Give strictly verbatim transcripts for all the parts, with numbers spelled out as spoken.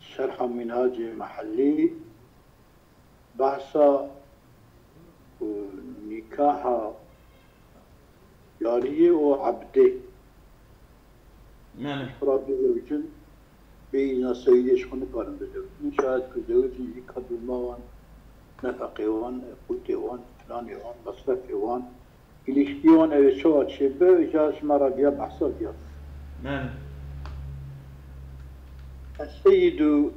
Şerha Mînhacê Mehellî behsa ku nîkaha cariyê û ebdê Belê. Xwe bizewicin, bê îzna seyidê ji xwe nikarin bizewicin. Şayet ku zewicin jî ka dûma wan, nefeqê wan, qûtê wan, planê wan, mesrefê wan, îlişkî wan ew ê çawa çêbe, îca ji me re viya behsa viya. Belê. Esseyidu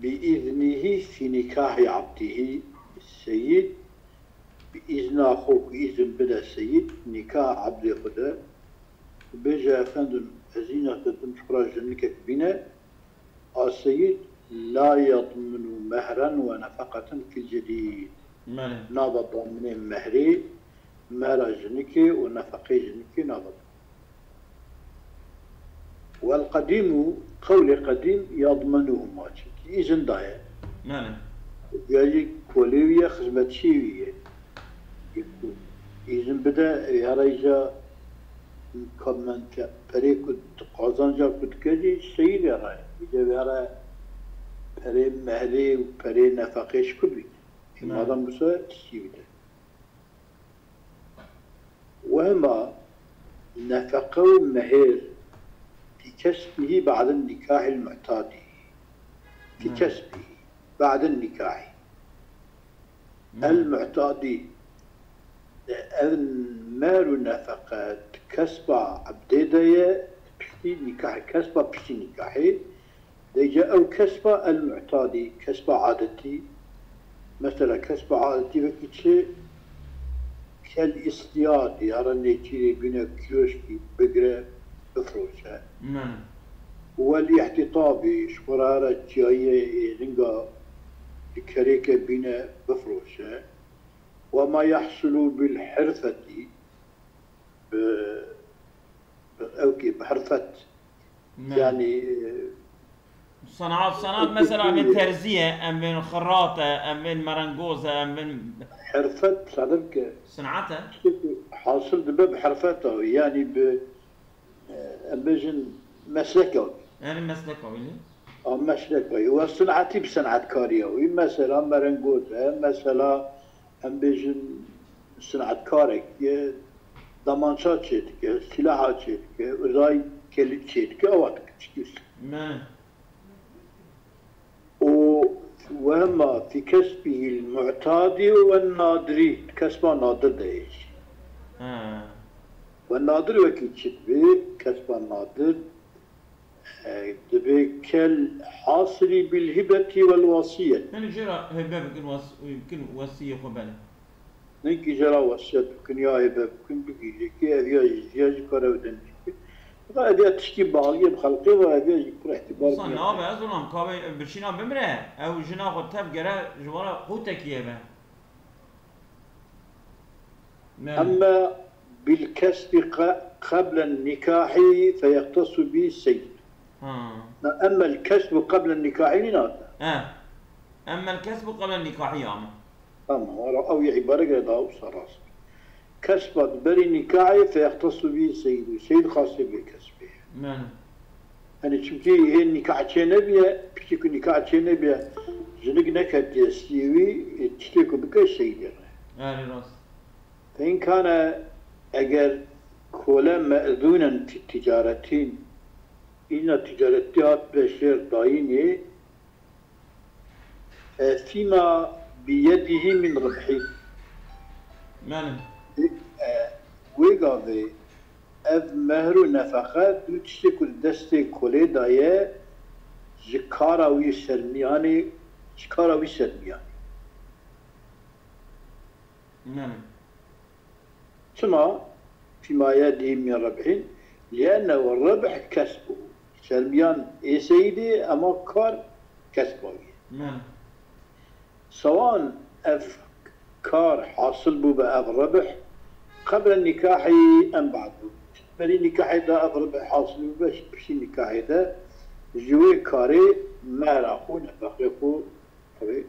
bi îznihî fî nîkahî ebdihî, seyid bi îzna xwe ku îzin bide seyid, nîkaha ebdê xwe de, bêje, efendim, ez îna te dim ji xwe re jinikek bîne, a seyid la yadminu mehran we nefeqeten fîl cedîd. Belê. Nabe daminê mehrê, mehra jinikê û nefeqê jinikê nabe. Wel qedîmû, qewlê qedîm yadmenûhuma, çimkî îzin daye. Belê. Viya jî kolê wî ye, xizmetçiyê wî ye. Îzin bide, ya re îca ka menfe-, perê ku di-, qazanca ku dike jî ji seyîdê re ye. Îca ya re perê mehrê û perê nefeqê ji ku bîne? Belê. Madem wisa tiştî bide. Wehma nefeqe û mehêr fî kesbihî ba'den nîkahil mu'tadî. Fî Hmm. kesbihî ba'den nîkahî. Hmm. El mu'tadî. Ev mehr û nefeqe di kesba ebdê de ye, piştî nîkahê, kesba piştî nîkahê. Dêce ew kesba el-mu'tadî, kesba adetî, mesela kesba adetî wekî çi? Kel îstiyadî, ya re nêçîrê bîne kîroşkî bigire, bifiroşe. Belê. Wel îhtîtabî, ji xwe re here çiyayê êzinga li kerêke bîne, bifiroşe. Ve ma yahsulu bil hirfetî, bi, bi ewkê, bi hirfet. Ne. Yanî, e, Sanat, sanat, mesela em bên terzî ye, em bên xirrat e, em bên merengoz e, em bên hirfet, sadem ke sanat e. Tiştekî hasil dibe bi hirfeta wî, yanî bi, e, em bêjin mesleka wî. Yanî mesleka wî ne? A mesleka wî. Ve sinetî bi senetkariya wî. Mesela merengoz e, mesela em bêjin sinetkarek ye, damança çêdike, silaha çêdike, uzay kelit çêdike, ewa dike tiştî wisa. Me. Û wema fî kesbihîl mu'tadî we nadirî, kesba nadir de ye jî. Ha. We nadir wekî çi dibê, kesba nadir, e, dibê kel hasilî bil hibetî wel wasiyet. Hinek jê re hebe bikin, was-, bikin wesiyê xwe bene. Hinek jê re wasiyet bikin ya hebe bikin, bigihîje kê, ev ya jî, ya jî kare ew demê. Ev ya tiştî bağliyê bi xelqê ve, ev ya jî pir îhtîbar Wisa bîne. Nabe, ez olam, ka wê birçîna bimire, ew jina xwe tev gere ji wan re qûtekî hebe. Ne. Emme bil kesbi qe-, qeblen nikahî feyextesu bî seyyid. Ha. Na emmel kesbu qeblen nikahî nînate. He. Emmel kesbu qeblen nikahî ame. Tamam, wala ew yê îbare gere daha wisa rast. Kesba di berî nikahê feyextesu bî seyyid. Seyyid xasê bê kesbê. Ne. Hani çimkî hê nikah çê nebiye, piştî ku nikah çê nebiye, jinik neketiye stiyê wî, e, tiştê ku bike seyîdê re. Erê rast. Fein kane, eger kole me'zûnen fi ticaretîn, îna ticaretî hat be jêr dayînê, e, fîma biyedihî min ribhî. Belê. E, wê gavê ev mehr û nefeqe du tiştê ku di destê kolê de ye, ji kara wî sermiyanê, ji kara wî sermiyanê. Belê. Çima? Fîma yedî min rebhîn, liennehu rebh kesbû. Sermiyan ê seyîdê, ema kar kesba wî ye. Belê. Sawan ev kar hasil bû be, ev rebh, qeble nikahî em ba'd bû. Berî nikahê de ev rebh hasil bû be, piştî nikahê de ji wê karê mehra xwe, nefeqê xwe, tabii,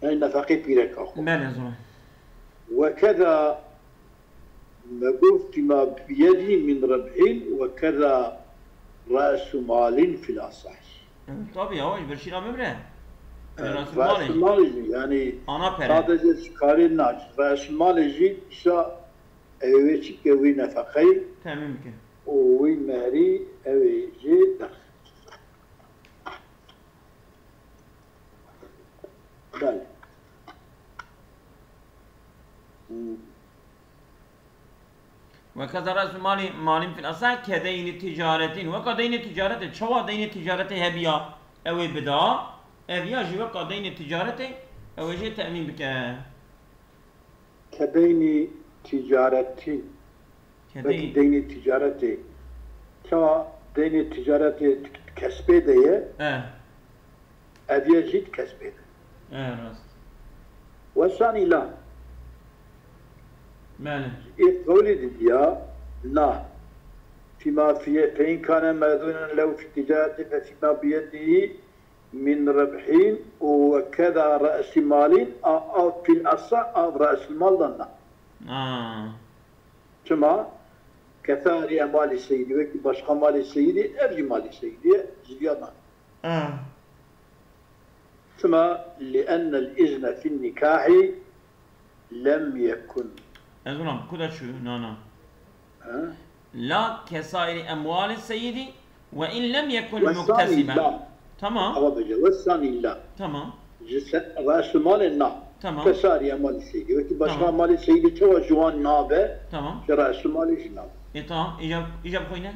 Yanî nefeqê pîreka xwe. Belê, zor. Wekeza me got fîma biyedî min rebhîn, wekeza رأس مال في الأصح. Tabii ya, ji ber şîra bibire. Resûmalê jî, yanî sadece ji karê na, resûmalê jî dîsa ew ê çi bike, wî nefeqeyî temîm bike. Û wî mehrî ew ê jê derxe. Belê. Ve keza resûmalî malîn fil asah kedeynî ticaretin. Weka deynê ticaretê, çawa deynê ticaretê hebiya ew ê bida, ev ya jî weka deynê ticaretê ew ê jê temîn bike. Kedeynî ticaretî. Wekî deynê ticaretê. Çawa deynê ticaretê di kespê de ye, ev ye jî di kespê de. E, rast. Wesanî la. Belê. Ê qewlê didiya na. Fîma fiye, fe in kane mezûnen lew fi ticareti fe fîma biyedî min rebhîn û wekeda re'sîmalîn a, a fîl esa a re'sîmal da na. Aa. Çima? Kesarî emalî seyîdî, wekî başqa malê seyîdî, ev jî malê seyîdî ye, ji viya na. Aa. Çima? Li ennel izne fin nikahî lem yekun. Ez wana ku de çû, na, na. Ha? La kesairi emwali seyidi ve in lem yekun Wesanî muktesiben. La. Tamam, Ava bêje, wesanî la. Tamam, Ji se-, re'sîmalê na. Tamam. Kesarî emalî seyîdî. Wekî başqa Tamam. Malê seyîdî çawa ji wan nabe, Tamam. Ji re'sîmalê jî nabe. E, tamam. Îca, îca bixwîne.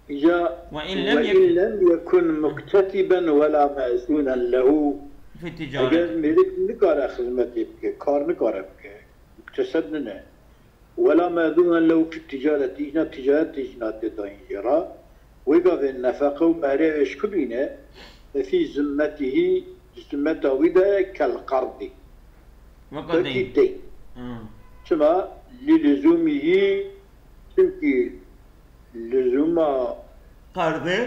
Îca Ve in lem ve yekun. in lem yekun muktesiben we la me'zûnen lehu. Fi Eger ticaret. mêrik nikare xizmetê bike, kar nikare bike, mukteseb nine. Wela mezûnen lehu fi ticaret, îna ticaret jî nate dayîn jê re. Wê gavê nefeqe û mehrê wê ji ku bîne, fe fî zimmetihî, zimmeta wî de kel qerdî. Weka Wekî deyn. deyn. Hı. Çima? Li lizûmihî, çimkî lizûma Qerdê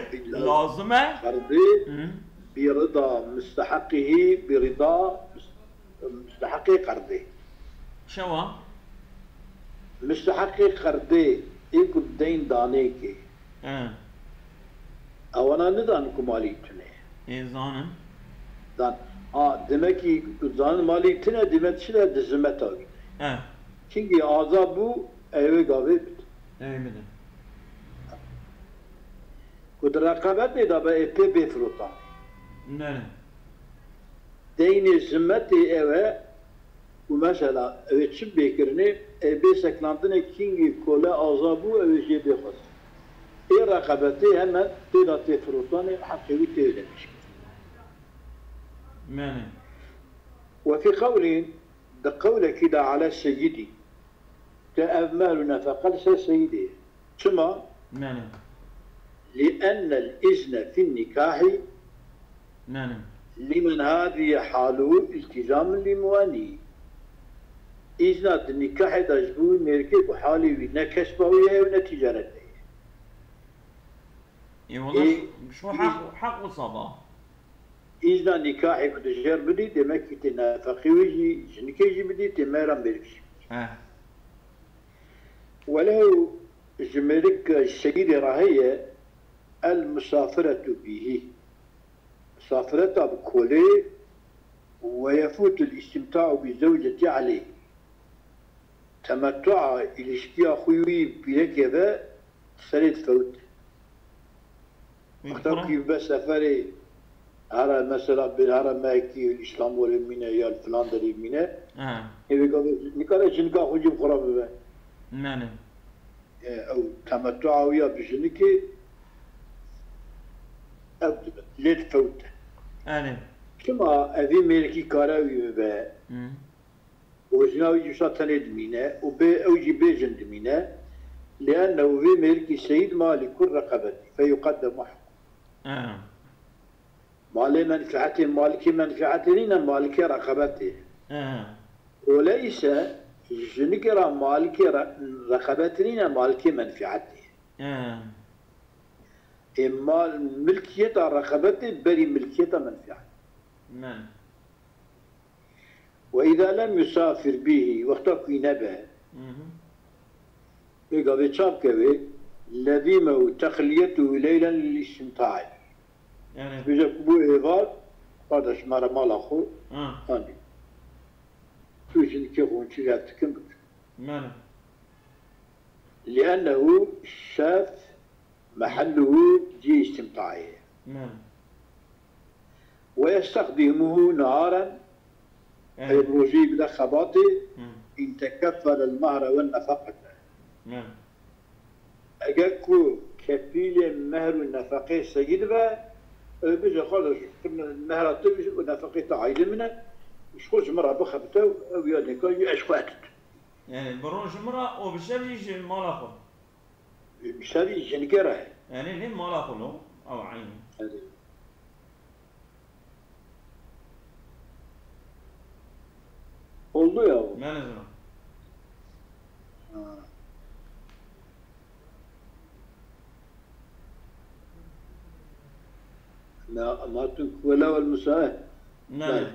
lazim e. Qerdê Hı. bi rida musteheqihî, bi rida mus-, musteheqê qerdê. Çawa? Musteheqê qerdê ê ku deyn danêkê. E. Ewana nidan ku malî tune. Ê zanin. Dan. Ha, demek ki ku zanin malî tune, demek çi de di zimeta wî. E. Çimkî aza bû, ew ê gavê bid. Ê bide. Ku di reqebetê de be ê pê bê firotan. Belê. Deynê zimmetê ew e ku mesela ew ê çi bê kirinê, ê bê seklandinê kîngî kole aza bû, ew ê jê bê xwest. Ê reqebetê hemen tê de tê firotanê, heqê wî tê de pişk. Belê. Ve fî qewlîn, di qewlekî de ale seyidî, te ev mehr û nefeqe li ser seyidê ye. Çima? Belê. Li ennel izne fin nikahî Belê. limen hadiye haluhu iltizamun li muenî. Îzna di nikahê de ji bo wî mêrikê ku halê wî ne kesba wî ye û ne ticaretê ye. Ê wala Ê, şu heq, heq wisa ba. Îzna nikahê ku dijêr bidî, demek ki tê nefeqê wî jî, jinikê jî bidî, tê mehra mêrik jî. He. Welew ji mêrik seyidê re heye, el musafiretu bîhî. Misafireta bi kolê, we yefûtul îstimta'u bi zewcetî aleyh. Temettua îlişkiya xwe wî pîrekê ve serê difewt. Wexta ku be seferê, here mesela bi here mehekî Îstanbulê mîne ya li filan derê mîne, Ha. Ê vê gavê nikare jinika xwe jî bi xwe re bibe. Belê. Ew temettua wî ya bi jinikê ew dibe. Lê difewte. Erê. Çima evî mêrikî kare wî bibe? Hı. Û jina wî jî wisa tenê dimîne û bê ew jî bê jin dimîne. Liennehu vê mêrikî seyîd ma li kul reqebetî feyuqeddemu heqquhu. Ha. Malê menfietê, malikê menfietê nîne, malikê reqebetê. Ha. Kole îse jinikê re malikê re-, reqebetê nîne, malikê menfietê. Ha. Ê mal, milkiyeta reqebetê berî milkiyeta menfietê. Men. Ve îza lem yusafir bîhî, wexta ku wî nebe, Hı hı. Vê gavê çap kevê, لزمه تخليته ليلا للاستمتاع. Yani. Bêje ku bû êvar, kardeş, mere mala xwe Ha. anî. Tu jinikê xwe çi lê dikin bikin. Yani. لأنه شاف محله cihê istimtaê. Yani. ويستخدمه نهارا, Yani. ew rojî bide xebatê, Hı. إن تكفل المهر والنفقة. Yani. Eger ku kefîlê mehr û nefeqê seyîd be, ew bêje, kardeş, tu mehra tu û nefeqê te aydê min e, ji xwe ji min re bixebite û ew ya nêka jî ez xwe etit. Yani, bi roj ji min re û bi şev jî ji mala xwe. Bi şevî jinikê re. Yani, lê mala xwe lo, ew eyn. Erê. Oldu ya bu. Me nizanim. Ha. Ma, ma tu wela wal musae. Ne, ne.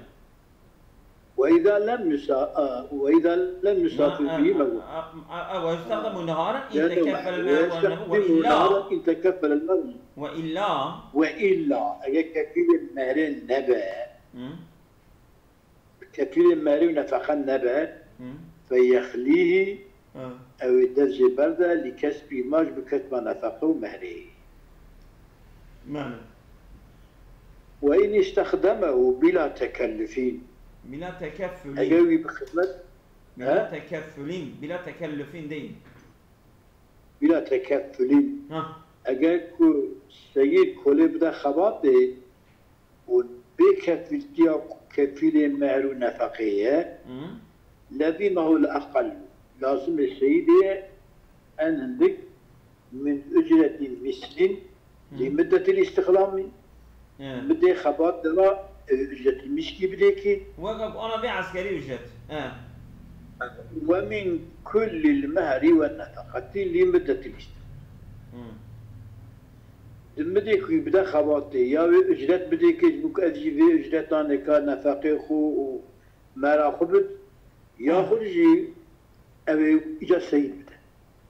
وإذا لم يسا-، آه، وإذا لم يسافر به مغرب. آه، آه، آه، ويستخدم نهارا إن تكفل المهر والنفقة، وإلا، إن تكفل المهر. وإلا. وإلا، eger kefîlê mehrê nebe, Hı. kefîlê mehrê û nefeqe nebe, Hı. فيخليه, Ha. ew ê dest jê berde, لكسبه, ma ji bi kesba nefeqe û mehrê. Yani. وإن استخدمه بلا تكلف. Bila tekeffulîn. Eger wî bi xizmet, Bila he? Tekeffulîn, bila tekellufîn değil. Bila tekeffulîn. Ha. Eger ku seyîd kolê bide xebatê û bê kefîltiya kefîlê mehr û nefeqê ye, Hı. لزمه الأقل. Lazimê seyîdê ye en hindik من أجرة مثل Hı. لمدة الاستخدام. He. Midê xebat de ra, e, ücretî mişkî bidê ki. Wek ku ana vê eskerî ücret. He. ومن كل المهر والنفقة لمدة الاستخدام. Hı. Di midê ku bide xebatê, ya wê ücret bidê ki, ji bo ku ev jî vê ücretanê ka nefeqê xwe û mera xwe bid, ya Hı. xwe jî ew ê îca seyîd bide.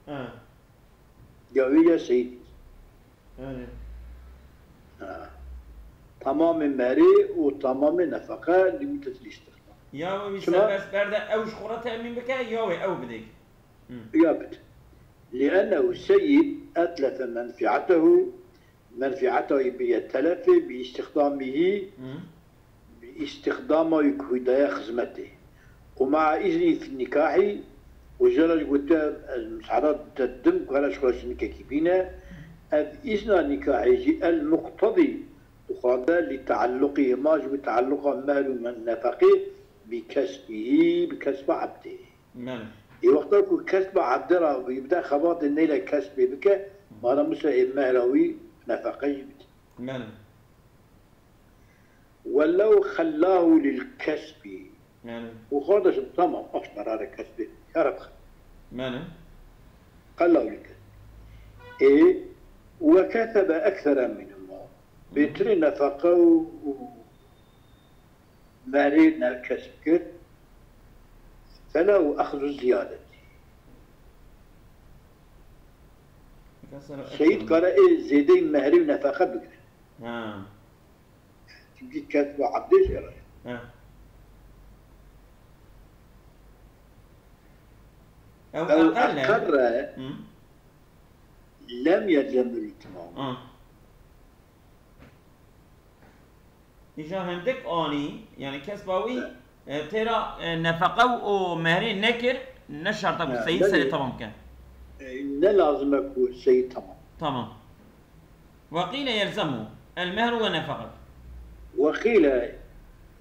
He. Ya wê ya seyîd. Yani. Ha. Tamamê merê û tamamê nefeqe limited lîstir. Ya wî Çima? Serbest berde ew ji xwe re temîn bike, ya wê ew bidê. Hı. Ya bid. لأنه سيد أتلف منفعته, menfieta wî biriye telefê, باستخدامه, Hı. bi îstixdama wî ku wî daye xizmetê. ومع إذنه في النكاح, û jê re jî gotiye, ez misada te didim ku here ji xwe jinikekî bîne. Ev îzna nîkahê jî المقتضي, dixwaze لتعلقهما, ji bo tealluqa mehr û nefeqê, بكسبه, bi kesba ebdê. Belê. Ê wexta ku kesba ebdê re wî bide xebatê nêle kesbê bike, mara mise ê mehra wî nefeqe jî bide. Belê. ولو خلاه للكسب. Yani. Û kardeşim, tamam, baş merare kesbê. Yara bixin. Yani. خلاه للكسب. Ê, وكسب أكثر منهما. Bêtirê nefeqe û, û merê ne kesb kir. فله أخذ الزيادة. Seyîd kare ê zêdeyî mehrê û nefeqe bigire. Ha. Çimkî kesba ebdê jê re. Ha. Ew Ew eqel e. Eqerre Hı. Lem yelzemul îtimam. Ha. Îja hindik anî, yani kesba wî, He. e, têra, e, nefeqe û mehrê nekir, ne şerta ku He, seyîd ne serê lê-, tamam ke. e, ne lazim e ku seyîd tamam. Tamam. وقيل يلزمه المهر والنفقة. وقيل,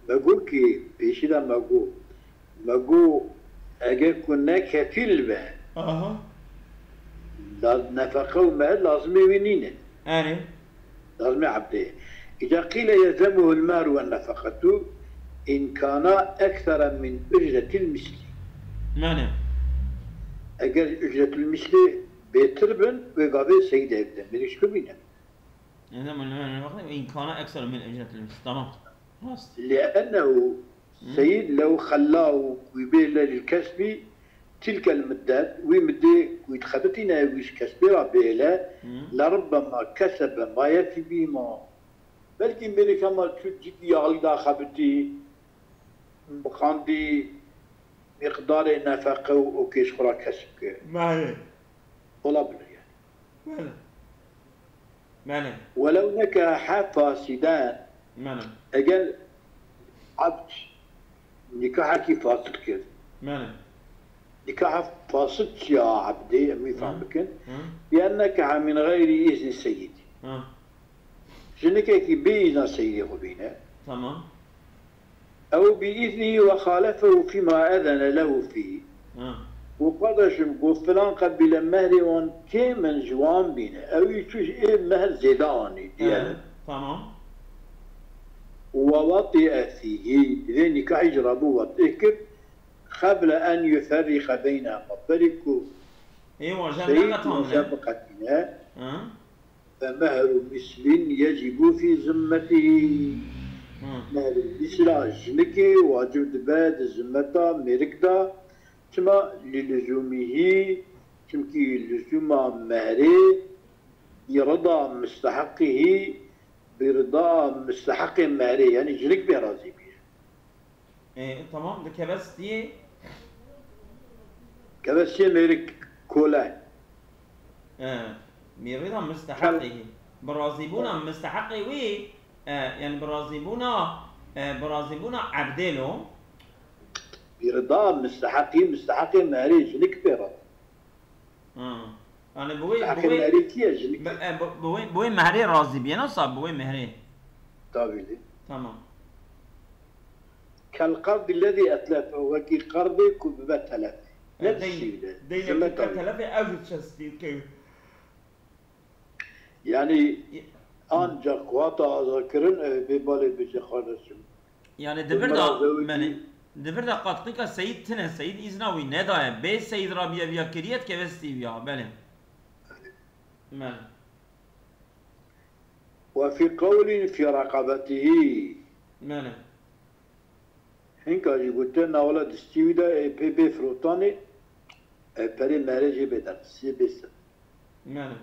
me got ki, pêşî de me got, me got, eger ku ne kefîl be, Aha. la-, nefeqe û mehr lazimê wî nîne. Erê. Lazimê ebdê. Îca قيل يلزمه المهر والنفقة إن كانا أكثر من أجرة المثل. Mane. Eger ücretül misli bêtir bin, wê gavê seyîd ev de, mirîşku bîne. Ne zaman ne zaman ne vakit? İmkana ekstra min ücretil mis. Tamam. Rast. لأنه Hı. سيد لو خلاه ويبيع له للكسب تلك المدة، wî midê ku dixebitîne wî ji kesbê re bêle, Hı. لربما كسب ما يفي به ما. Belkî mêrik hema çû cîkî yaxlî daxebitî, bixandî, miqdarê nefeqe û okê ji xwe re kesb kir. Belê. Olabilir yani. Belê. Belê. ولو نكح فاسدا. Belê. Eger ebd nikahekî fasid kir. Belê. Nikaha fasid çiya ebdê, em wî fehm Hı. bikin. Hı. بأن نكح من غير إذن سيده. Hı. Jinikekî bê îzna seyîdê xwe bîne. Tamam. Ew بإذنه وخالفه فيما أذن له فيه. Ha. Û qardaşim, got filan qebîle mehrê wan kêm in ji wan bîne. Ew î çû ji ê mehr zêde anî, diyelim. Tamam. ووطئ فيه, divê nîkahî ji rabû wetê kir, قبل أن يفرق بينهما. Berî ku Ê, wan jî seyîd neqetanine. Wan jî biqetîne. Ha. فمهر مثل يجب في ذمته. Hmm. Mehrê mîsla jinikê wacib dibe di zimmeta mêrik de. Çima? للزومه, çimkî lizûma mehrê, برضا مستحقه, bi rida misteheqê mehrê, yani jinik bê razî bî. E, tamam, di kevestiyê. Kevestiyê mêrik kole. E, bi rida misteheqê. Bi razîbûna misteheqê wî, e, yani bi razîbûna, e, bi razîbûna ebdê lo. Bi rida misteheqî, misteheqê mehrê jinik pê re. Ha. Yani bi wê, bi Misteheqê wê, mehrê kî ye? Jinik bi, e, bi, bi wê, bi wê mehrê razî bîye, nasıl bi wê mehrê? Tabii. Tamam. كالقرض الذي أتلفه, wekî qerdê ku bibe telef. E, ne deyn, dişî bile. Deynekî te telefê ew ji çestî kewt. Yani ancak ku hata azakirin, e, bê balê bêje kardeşim. Yani di vir de, belê, di vir de qatqîka seyîd tine, seyîd îzna wî nedaye. Bê seyîd ra biya, biya kiriye dikeve stî wiya, belê. Belê. وفي قول في رقبته. Belê. Hinka jî gote, na wela distî wî de, ê, pê bê firotanê, ê, perê merê jê bê derdistî, bê ser. Belê.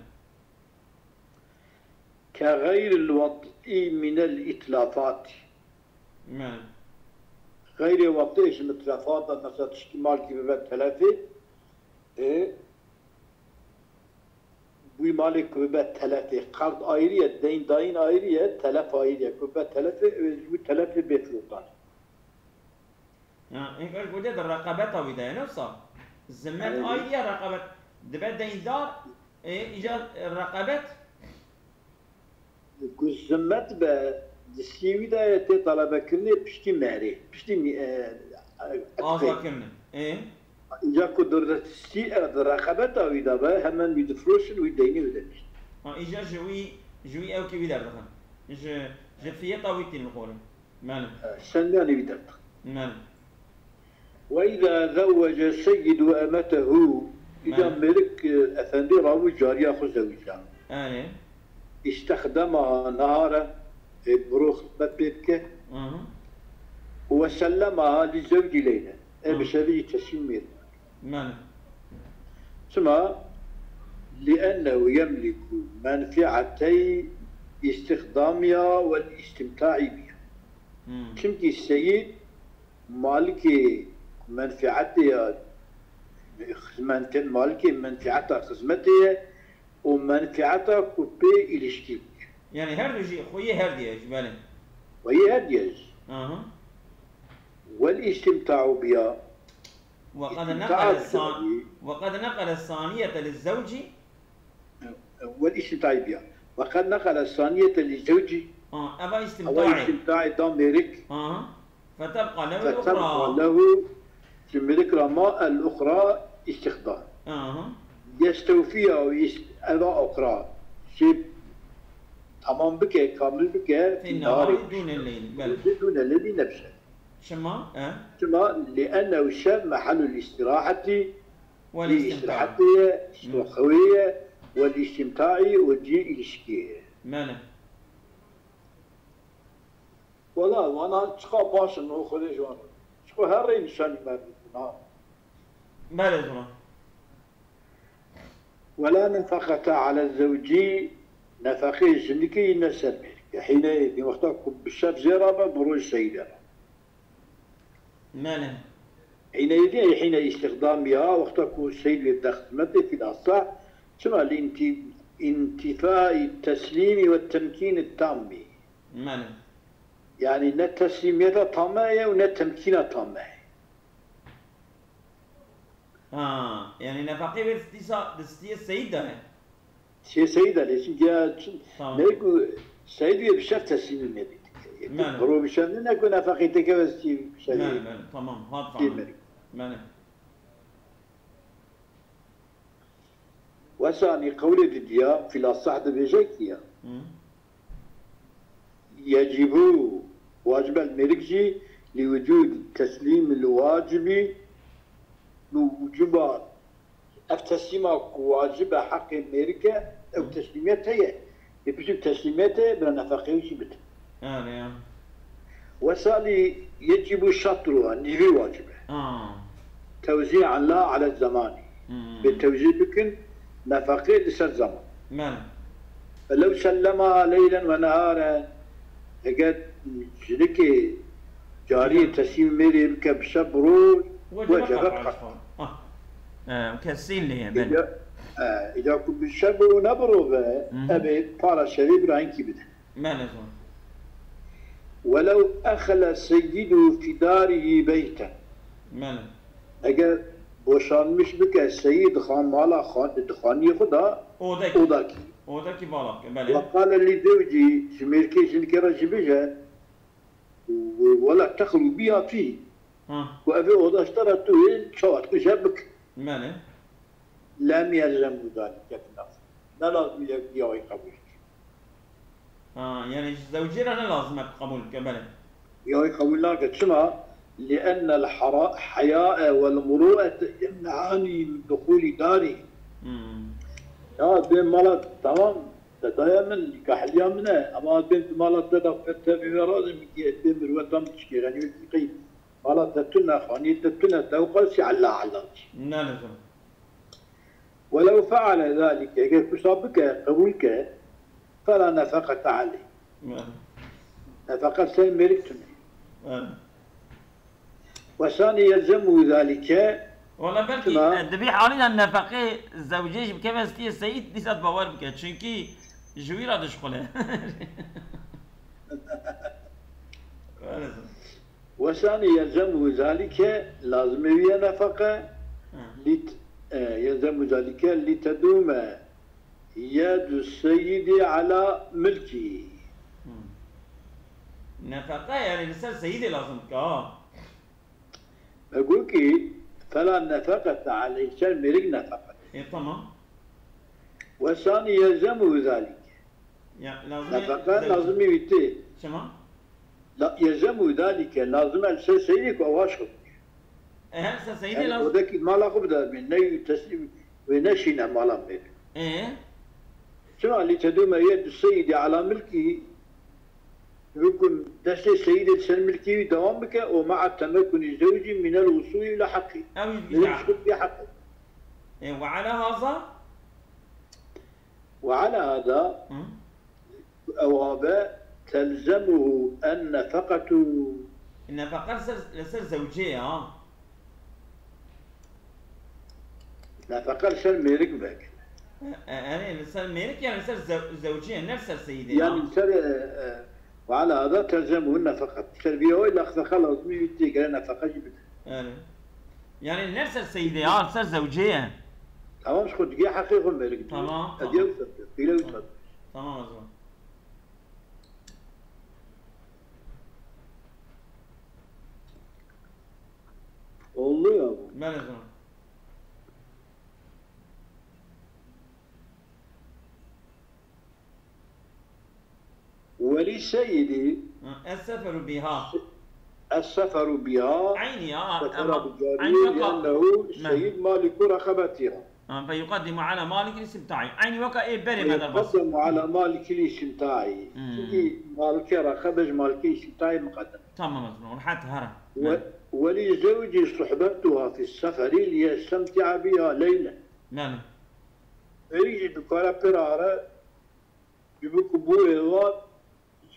كغير الوطء من الإتلافات. Belê. Xeyrê wextê ji mitlefat de, mesela tiştî malkî bibe telefê, ê, wî malê ku bibe telefê, qerd ayrî ye, deyndayîn ayrî ye, telef ayrî ye. Ku bibe telefê, ê, ji wî telefê bê firotan. Ya, inkar gote di reqebeta wî de ye, ne wisa? Zimmet ayrî ye, reqebet. Dibe deyndar, ê, îca reqebet. Ku zimmet be, distî wî de ye, tê telebekirinê piştî mehrê, piştî mî-, e, e, etfê. Azakirinê. Ê? Îca ku di distî, e, di reqebeta wî de be, hemen wî difroşin, wî deynê wî de bîst. Ha, îca ji wî, ji wî ewkî wî derdixin. Ji, ji fiyeta wî tînin xwarin. Belê. E, sendanê wî derdixin. Belê. وإذا زوج السيد أمته, îca mêrik, e, efendî rabû cariya xwe zewicand. Belê. استخدمها نهارا, ê, bi ro xizmet pê bike. Aha. وسلمها لزوج ليلا. Ê, bi şevî jî teslîm mêrik. Belê. Çima? لأنه يملك منفعتي استخدامها والاستمتاع بها. Hmm. Çimkî seyîd malikê menfietê ya, menfi-, malikê menfieta xizmetê ye û menfieta ku pê îlişkî bûye. Yani her du jî xweyê her diye ji, belê. Xweyê her diye ji. Aha. والاستمتاع بها. وقد نقل الصا-، وقد نقل الصانية للزوج. والاستمتاع بها. وقد نقل الصانية للزوج. Ha, eva istimtaê. Eva istimtaê da mêrik. Aha. فتبقى له الأخرى. فتبقى له, ji mêrik re ma الأخرى استخدام. Aha. يستوفيها, eva أخرى. Jê tamam bike, kamil bike. في النهار دون الليل. Belê. دون الليل nebşe. Çima? E? Çima? لأنه şev محل الاستراحة. والاستمتاع. Îstirahetê ye, xewê ye, والاستمتاع û cihê îlişkiyê ye. Belê. Wela, wana çiqa baş in, o Xwedê ji wan. Çiqa her rê nîşanî me bidin, ha. Belê zûna. ولا نفقة على الزوج, nefeqê jinikê yî ne ser mêrikê. Hîneyê dî wexta ku bi şev jê rabe, bi roj seyîdê re. Belê. Hîneyê dî hîne îstixdamî ya, wexta ku seyîd wê bide xizmetê fîl asah, çima li întifai teslîmî ve temkînî tammî. Belê. Yanî ne teslîmiyeta tame ye û ne temkîna tame ye. Ha, yanî nefeqê wê dîsa di stiyê seyîd de ye. Sê seyîd e lê çi giya çi Tamam. Mêrik û seyîd wê bi şev teslîmî mêrik dike. Yekî Mene. Biro bi şev ne ku nefeqê teke ve stiyê bi şev Mene, mene. Tamam. Hat stiyê famin. Mêrik. Mene. Wesanî qewlê didiya fîl asah dibêje kî ya. Hı. Yecîbû, wacib e li mêrik jî, li wicûd teslîm li wacibî, bi wicûba ev teslîma ku wacib e heqê mêrik e, ew teslîmiyet heye. Lê piştî teslîmiyetê bila nefeqeyê jî bide. Erê ya. Wesalî yecîbû şatruha, nîvî wacib e. Aa. Tewzî'an la ala zemanî. Hmm. Bê tewzî bikin, nefeqê li ser zeman. Mene. Felew sellema leylen ve neharen, eger jinikê cariyê teslîmî mêrê bike bi şev bi roj, wecebet qat. Ah. Kesîn lê ye, belê. Îca, e, îca ku bi şev û ne bi roj be, Mhm. Ebê para şevê bira hinkî bide. Mene zor. Welew exle seyyidu fî darihî beyten. Mene. Eger boşanmiş bike seyîd xan mala xan, di xaniyê xwe da, Odekî. Odakî. Odekî vala bike, belê. Ve qale li zewcî, ji mêrkê jinikê re jî bije, wela texlu biha fî. Ha. Ku ev ê oda ji te re tu ê çawa dikî jê bik. Mene. Lem yelzem zalike fî nefs. Ne lazim e ya wî qebûl bike. Ha, yanî ji zewcê re ne lazim e qebûl bike, belê. Ya wî qebûl nake. Çima? Li ennel hera-, heyae wel muruete yemne'anî min duxûlî darî. Hmm. Ya dê mala tamam, te daye min, kahliya min e, ama dê tu mala te da te vê razê min kî dê mirweta min tişkê, yanî wekî qey mala te tune, xanî te tune, te ew qasî ella ella. Ne lezim. Welew feale zalike, eger kusa bike, qebûl ke, fela nefeqete aleyh. Nefeqe ser mêrik tune. Wesanî yelzemu zalike. Wala belkî, e, di vî halî de nefeqê zewcê jî bikeve stiyê seyîd, dîsa bawer bike. Çunkî ji wî re dişxule. Wesanî yelzemu zalike, lazimê wî ye nefeqe, Hı. Lit-, e, yelzemu zalike, litedume yedu seyidi ala milki. Hı. Nefeqe, yanî li ser seyidê lazim dike, ha. Me got ki, fela nefeqete aleyh, ser mêrik nefeqet. E, tamam. Wesanî yelzemu zalike. Ya, lazim e Nefeqe lazimî wî tê. Çima? La, yelzemu zalike, lazim e li ser seyidê ku ew aşk bike. E, her ser seyidê Yanî lazim. Odekî mala xwe bide, ne wî teslîm, wê neşîne mala mêrik. E? Çima lî tedume yedu seyidi ala milkî, hukm destê seyidê li ser milkî wî dewam bike û ma'a temekunî zewcî minel wusûlî ila heqî. Ew jî Minel bî wusûlî ila heqî. E, ve ala haza? Ve ala hada, Hı. Ew a be, telzemuhu en nefeqetu. Nefeqe li ser, li ser zewcê ye, ha. Nefeqe li ser mêrik veke. E, e, yani li ser mêrik, yani li ser zew-, zewcê ye, ne li ser seyidê ye, ha. Yani li ser, e, e, ve ala hada telzemuhu nefeqet. Ser vî ew nefeqe lazimî wî tê, gere nefeqe jî bide. Yani. Yani ne ser seyidê ya, ser zewcê ye. Tamam, ji xwe digê heqê xwe mêrik. Tamam, tamam. Hediye wisa, qîle wisa. Tamam, tamam o zaman. Oldu ya bu. Ben o zaman. Welî seyidî. Ha, es-seferu biha. Es-seferu biha. Eynî ya, sefera bi cariyê, li'ennehu seyid maliku reqebetiha. فيقدم على مالك الاستمتاع. Eynî weka ê berê me derbas. ويقدم على مالك الاستمتاع. Çünkü malike raqebe ji malike îstimtaî miqeddim. Tamam, ez rehet here. وللزوج صحبتها في السفر ليستمتع بها ليلا. Belê. Mêrik jî dikare pê re here, ji bo ku borê wan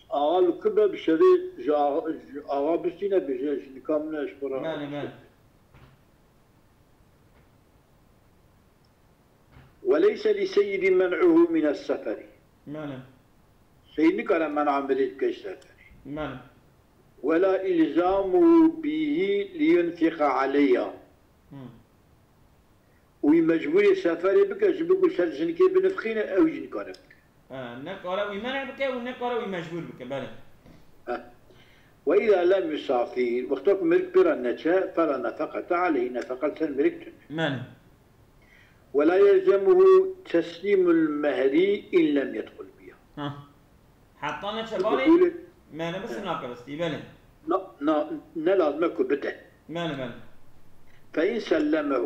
axa li ku be bi şevê ji axa, ji axa bistîne bêje, ji nika min e ji xwe re. Belê, belê. وليس للسيد منعه من السفر. Belê. Seyîd nikare men'a mirê bike ji seferê. Belê. ولا إلزامه به لينفق عليها. Hı. Û wî mecbûrê seferê bike ji bo ku ser jinikê binifxîne, ew jî nikare bike. E, ne kare wî menê bike û ne kare wî mecbûr bike. Belê. وإذا لم يسافر، wexta ku mirk pê re neçe, فلا نفقة عليه، nefeqe li ser mirk tune. Belê. ولا يلزمه تسليم المهر إن لم يدخل بها. Ha. Heta neçe balê Dixulê mehre misin nake destî, belê. na, na, ne lazim e ku bide. Belê, belê. فإن سلمه،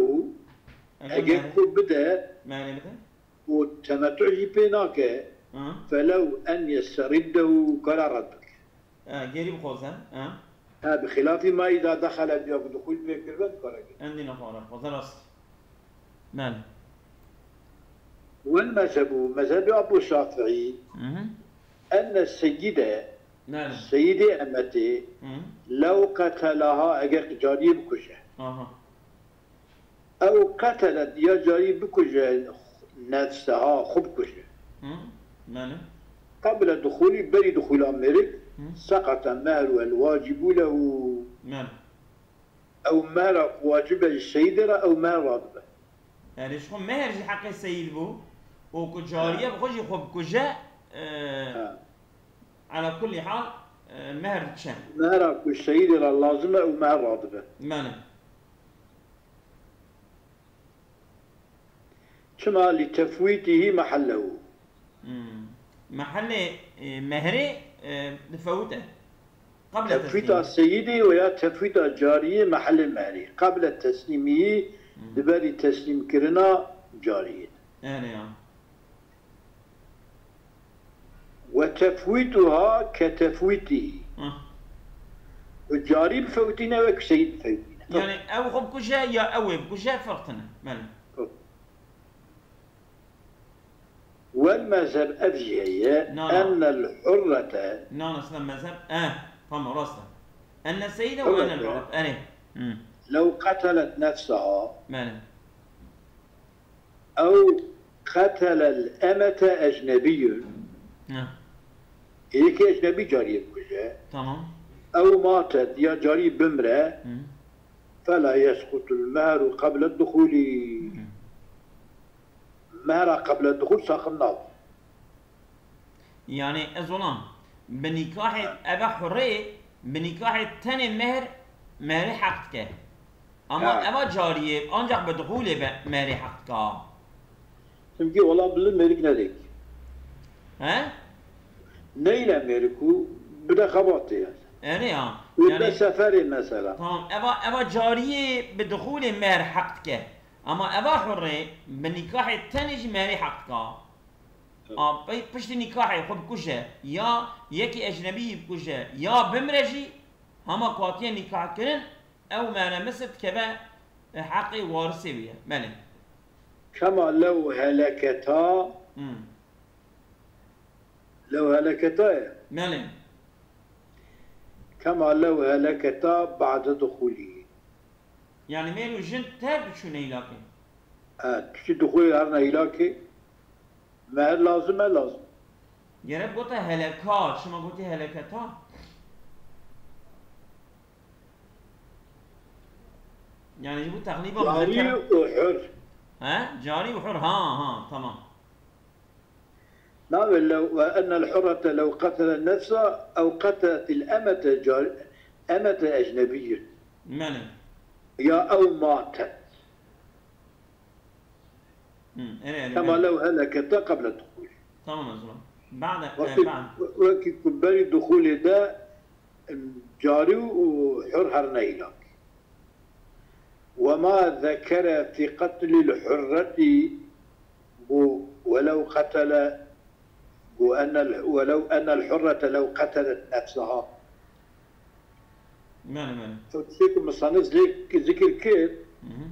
Eger eger mehre, ku bide mehre bide. û temetû jî pê nake, Ha. فلو أن يسترده، kare red bike. E, gêrî bixwaze. Ha. Ha, bi xilafî ma îda dexele diya ku dixul pê kiribe, dikare kir. Endî nexwara, xwaze rast. Belê. والمذهب، mezhebê Abu Şafîî, Hı hı. أن السيد، Belê. seyidê emetê, Hı hı. لو قتلها، eger cariyê bikuje. Aha. أو قتلت، ya cariyê bikuje, نفسها، xwe bikuje. Hı. Belê. قبل دخول، berî dixula mêrik, Hı. سقط مهرها الواجب له. Belê. Ew mehra ku wacib e ji seyidê re, ew mehr radibe. Yani ji xwe mehr ji heqê seyid bû û ku cariye bi xwe jî xwe bikuje, e, Ha. ala kullî hal, e, mehr diçe. Mehra ku seyidê re lazim e, ew mehr radibe. Belê. Çima؟ لتفويته محله. Hmm. Mehellê, e, mehrê, e, difewite. Qebla Tefwîta teslîm. Seyidî veya tefwîta cariyê mehellê mehrî. Qebla teslîmî, Hmm. di berî teslîmkirina cariyê. Erê ya. وتفويتها كتفويته. Hah. Ku carî bifewtîne, wek seyîd bifewtîne. Yani ew xwe bikuje ya ew ê bikuje ferq tine. Belê. والمذهب، ev jî heye, Na, na. أن الحرة Na, na, sina mezheb. Eh, tamam, rast e. Enne seyide ve ennel Hurrete. Arab. Erê. Hmm. لو قتلت نفسها Belê. أو قتل الأمة أجنبي. Heh. Yekî ecnebî cariyê bikuje. Tamam. أو ماتت، ya carî bimre. Hmm. فلا يسقط المهر قبل الدخول. Hmm. Mehra qebla dixul saqit nabe. Yani ez olam bi nikahê eve hurê, bi nikahê tenê mehr, mehrê heq dike. Ama Ha. eva cariyê ancak bi dixulê be mehrê heq dike. Çimkî wela bi li mêrik nedek. He? Neyle mêrik û bide xebatê yani. Erê ya. Wê Yani be seferê mesela. Tamam, eva, eva cariyê bi dixulê mehr heq dike. Ama eva hurê bi nikahê tenê jî mehrê heq dike. Evet. A, pey-, piştî nikahê xwe bikuje, ya yekî ecnebî bikuje, ya bimre jî, hema ku hatiye nikah kirin, ew mehre misir dikeve, e, heqê warisê wî ye. Belê. كما لو هلكتا، Hmm. لو هلكتا ye. Belê. كما لو هلكتا بعد دخوله. Yani mêr û jin tev diçûne îlakê. Ha, tu çi dixulê herine îlakê. Mehr lazim e, lazim. Gerek gote heleka, çima gotî heleketa? Yani ji bu teqlîba Carî muzekere. û hur. He? Carî û hur. Ha, ha, tamam. Nabe لو، وأن الحرة لو قتل نفسها أو قتلت الأمة جار-، أمة أجنبية. Belê. Ya ew matet. Hı, erê, erê, Kema belê. Lew heleketa qebla duxulî. Tamam, ez olam. Ba'de, e, Wekî, ba'de. wekî ku berî duxulê de, em, carî û hur herine îlakê. وما ذكر في قتل الحرة، بو ولو قتل، بو أن ال-، ولو أن الحرة لو قتلت نفسها. Mele, mele. Ew tiştê ku misanif zê-, zikir kir, Mhm.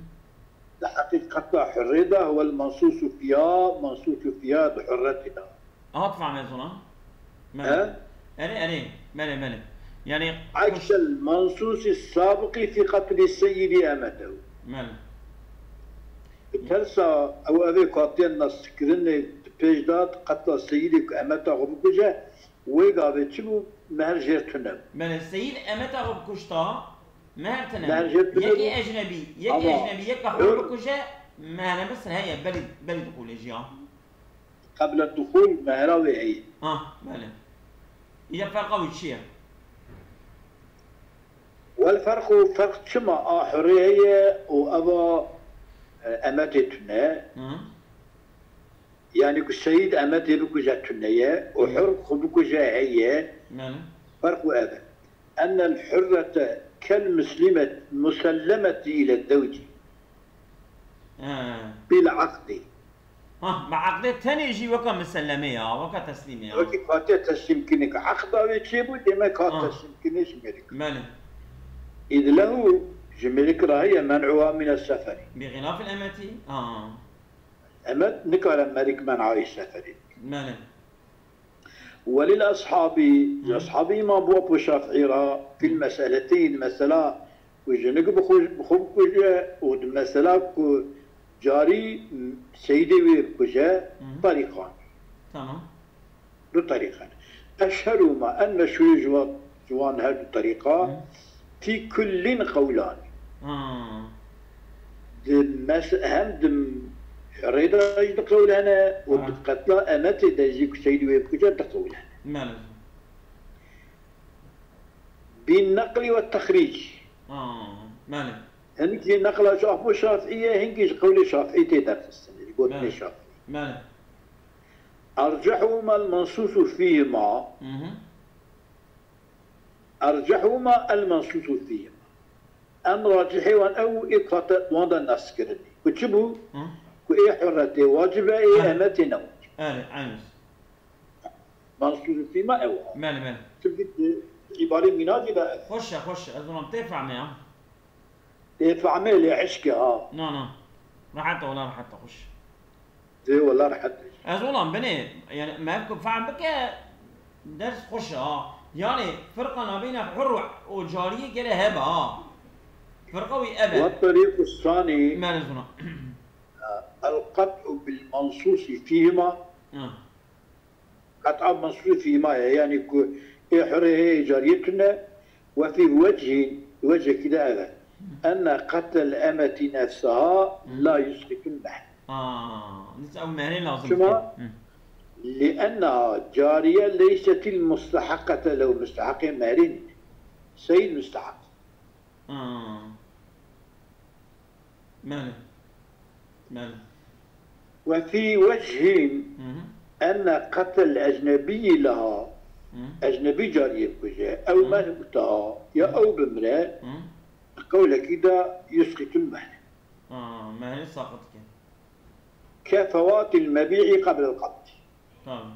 di heqî qetla hurê de, huwel mansusu fiha, mansusu fiha di hurretî de. Hat fehme zona. He? Mele. Erê, erê. Mele, mele. Yani Aksel mansusi sabiqî fi qetlî seyyidî emetew. Mele. Bi tersa ew evê ku hatiye naskirinê di pêş de qetla seyîdê ku emeta xwe bikuje, wê gavê çi bû, mehr jêr tune bû. Mele, seyîd emeta xwe bikuşta, mehr tine. Mehr jêr tune Yekî bû. ecnebî, yekî Ama ecnebî, yek hur- hur bikuje, mehr nemis heye, belî, belî dixulê jiya. Qebla duxul mehra wê heye. Ha, mele. Îde ferqa wî çi ye? Wel ferq û ferq çima a hurê heye û eva, e, emetê tune. Hı. Yani ku seyîd emetê bikuje tune ye û hur xwe bikuje heye. Mele. Ferq û ev e. Ennel hurrete kel muslimet musellemeti ile zewci Ha. bil aqdi. Ha, me aqdê tenê jî weka misellemê ya, weka teslîmê ya. Wekî hatiye teslîmkinik. Aqda wê çê bû, demek hat Ah. teslîmkinik ji mêrik. Mele. Îd lehu ji mêrik re heye men'uha mine seferi. Bi xilafil emeti. Ha. Emet nikare mêrik men'ayê seferê. Mele. Welil ashabî, Hı. ashabî Îmam Abu Şafîî ra fil meseleteyn, mesela ku jinik bi xwe, bi xwe bikuje û di mesela ku carî seyîdê wê bikuje, Hı. tarîqan. Tamam. Du tarîqan. Eşherûma, en meşhûrê ji wan, ji wan her du tarîqa, Hı. fî kullin qewlan. Ha. Di mes-, hem di rêda jî di qewlene û Ha. di qetla emetê de jî ku seyîdê wê bikuje di qewlene. Mele. Bin neqlî ve texrîc. Ha. Mele. Hinek jî neqla ji Abu Şafîî ye, hinkî ji qewlê Şafîî tê derxistin, ji gotinê Mele. Şafîî. Mele. Ercehûma el mensusu fîhima. Mhm. Ercehûma el mensusu fîhima. Em racihê wan ew ê ku hate wan de nas kirinî. Ku çi bû? Hı. Ku ê hurretê wacib e, ê Ha. emetê ne wacib. Erê, eynî. Mensusu fîhima ew e. Mele, mele. Çimkî di îbarê mînacê de ev. Xweş e, xweş e. Ez wan tê fehmê ya. Tê fehmê lê eşk e ha. Na, na. Rehet e, wela rehet e, xweş. Tê wela rehet e. Ez olam binê, yani me ku fehm bike, ders xweş e ha. Yani firqa nabeyna hur û cariyê gere hebe ha. Firqa wî ev e. Ve tarîqu sanî Mele zona. el qet'u bil mensusi fîhima. Ha. Qet'a mensusi fîhima ye, yani ku ê hurê hê cariyê tune, ve fî vecihîn, vecekî de ev e. Enne qetel emeti nefsaha la yusqitul mehr. Ha. Nîs ew mehrê lazim Çima? dike. Hı. Li enneha cariye leysetil musteheqete lew, musteheqê mehrê nîne. Seyîd mustehaq. Ha. Mele. Mele. Ve fî vecihîn Hı hı. enne qetel ecnebiyî leha, Hı. ecnebî cariyê bikuje, ew Hı. mehtaha ya ew bimre, Hı. qewlekî de yusqitul mehr. Ha, mehrê saqit ke. Ke fewatil mebî'i qebl el qebd. Tamam.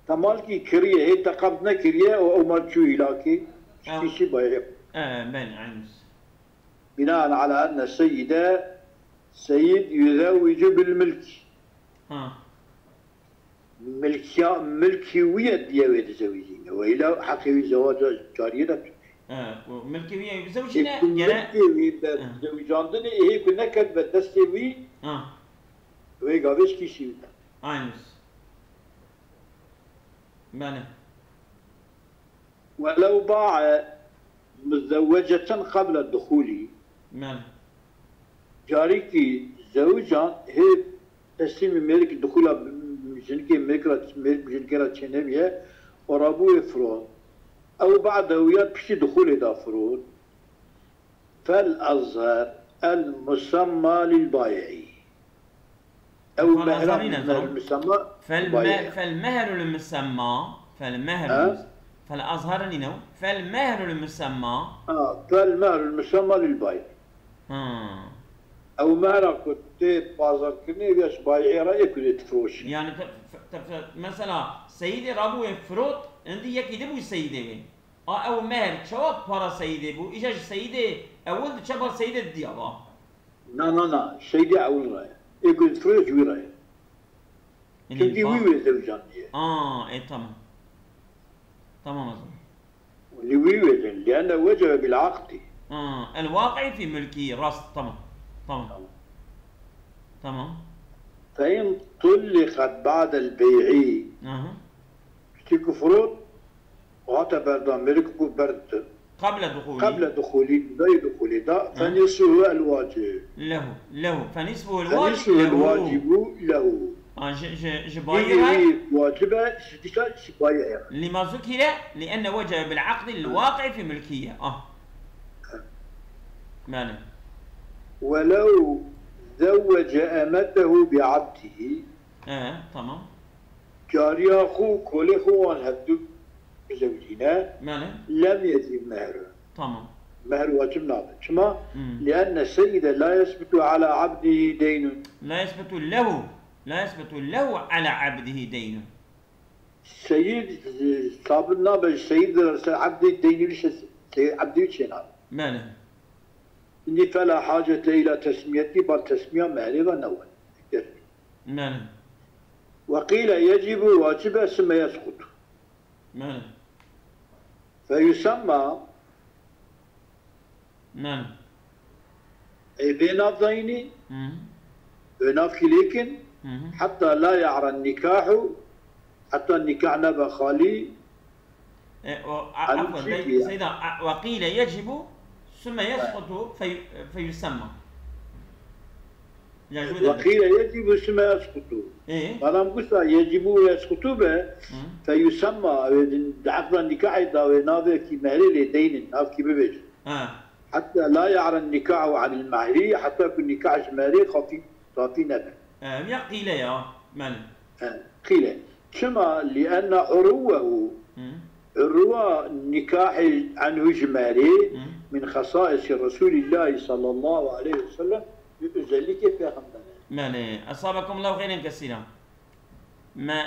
Te malkî kiriye, hê te qebd nekiriye û ew mal çû hîlakê, Ew- kişî bayê. E, ben, aynı. Binaen ala enne seyyide, seyîd yüzevvicu bil milk. Ha. Milkiya, milkî wî ye diye wê dizewicîne. Weyla heqê wî zewaca cariyê de tune. E, û milkê wî ye, Ê zewicîne ku gere. milkê wî be Ha. zewicandinê ê hê ku neketbe destê wî, Ha. wê gavê kişî wî de. Aynı. Bele. Welew bae muzewweceten qabla duxulî. Bele. Carîkî zewican hê teslîmî mêrikî duxula jinikê mêrik ra, mêrik jinikê ra çênebiye û rabûyê firot. Ew ba'de ya piştî duxulê da firot. Fel azher el musamma lil bayi'i. Ew Fel mehra azher nîne, mehra tamam. musamma Fel lil bayi'i. me-, fel mehrul musamma. Fel mehrul Ha? mus-, fel azher nîne. Fel mehrul musamma. Ha, fel mehrul musamma lil bayi'i. Ha. Ew mehra ku tê bazarkirinê, ev ya ji bayê re yê ku dê difiroşî. Yani te, te, te, mesela seyîdê rabûyê firot, indi yekî di bû seyîdê wê. A ew mehr çawa para seyîdê bû? Îja ji seyîdê ewil diçe ba seyîdê didiya ba. Na, na, na. Seyîdê ewil re ye. Ê ku difiroş ji wî re ye. Yani Çünkü ba- wî wê zewcandiye. Aa, e tamam. Tamam o zaman. Li wî wê de. Lienne wecebe bil akdi. Aa, el waqi'i fi mülki, rast, tamam. Tamam. Tamam. Fe in tulliqat ba'del bey'i. Aha. Piştî ku firot hate berdan, mêrik ku berditin. Qable duhuli. Qeble duhuli, dayê duhuli da. Fe nisfuhu el wacib. Lehu. Lehu. Fe nisfuhu el Fe wacib. nisfuhu el Lehu. Wacibu lehu. Ha, ji, ji, ji Wî bayî re. Wî wacibe, ji dişa ji bayî re. Lima zukire, lienne wecebe bil akdi el waqi'i fi mülkiye. Ah. Belê. Welew zewwece emetehu bi abdihi. E, tamam. Cariya xwe, kolê xwe wan hevdu bizewicîne. Belê. Lem yecib mehr. Tamam. Mehr wacib nabe. Çima? Hmm. Lienne seyide la yesbutu ala abdihi deynun. La yesbutu lehu. La yesbutu lehu ala abdihi deynun. Seyid, e, sabit nabe, seyid ser abdî deynî li se-, seyid abdî çênabe. Belê. Şimdi fela hacete ila tesmiyeti, bal tesmiya mehrê ve ne were. Belê. Ve qîle yecibu wacibe sümme yeskutu. Belê. Fe yusemma Belê. Ê vê nav dayînî, Hı. vê nav kî lêkin, Hı hı. heta la ya'ra nikahu, heta nikah nebe xalî, E, o, a, An afwan, şey dey, diye. Seyda, a, ve qîle yecibu, sümme yeskutu fe, fe yusemma. Ya, şu Ve qîle yecibu sümme yeskutu. E, Madem gusa yecibu ve yeskutu be, Hı. fe yusemma, ew din di aqda nikahê da wê navekî mehrê lê deynin, navkî bibêjin. Ha. Heta la ya'ra nikahu anil mehri, heta ku nikah ji mehrê xafî, safî nebe. E, ya qîle ya, belê. He, qîle. Çima? Lienne uruwehu, Hı. uruwa nikahê anhu ji mehrê, Hı. min xesaisi Resulillahi sallallahu aleyhi ve sellem, bi özellikê pêxember e. Belê. Esabekumullahu xeyren kesîra. Me